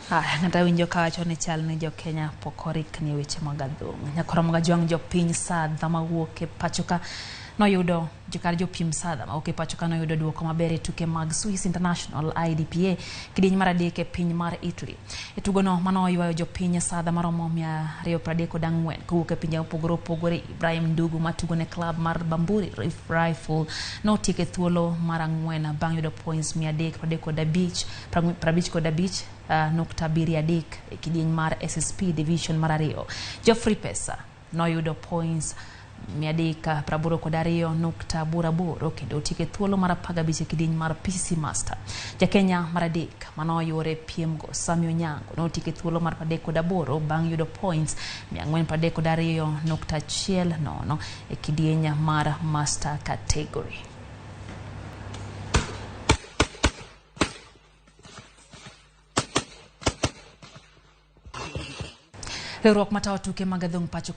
Aya, ng'ato awinjo kawacho ni chal ni jo Kenya pok orikni e weche mag adhong'. Nyakoro Mogajwang' jopiny Sadha mawuok e pachoka noyudo jokar jopiem Sadha mawuok e pachoka noyudo duoko maber e tuke mag Swiss International IDPA kidieny mar adek e piny mar Italy. E tugono mano oywayo jopiny Sadha maromo 234 kowuok e pinje mopogore opogore. Ibrahim Ndugu matugo ne club mar Bamburi Rifle notieko e thuolo mar ang'wen bang' yudo points 335 55.73 e kidieny mar SSP Division mar ariyo. Geoffrey Pesa noyudo points 382.88 kendo otieko e thuolo mar 15 e kidieny mar PCC Master. Jakenya mar adek manoyuore piemgo Sami Onyango notieko e thuolo mar 38 bang' yudo points 432.10 e kidieny mar Master category. Riwruok matayo tuke mag adhong' pacho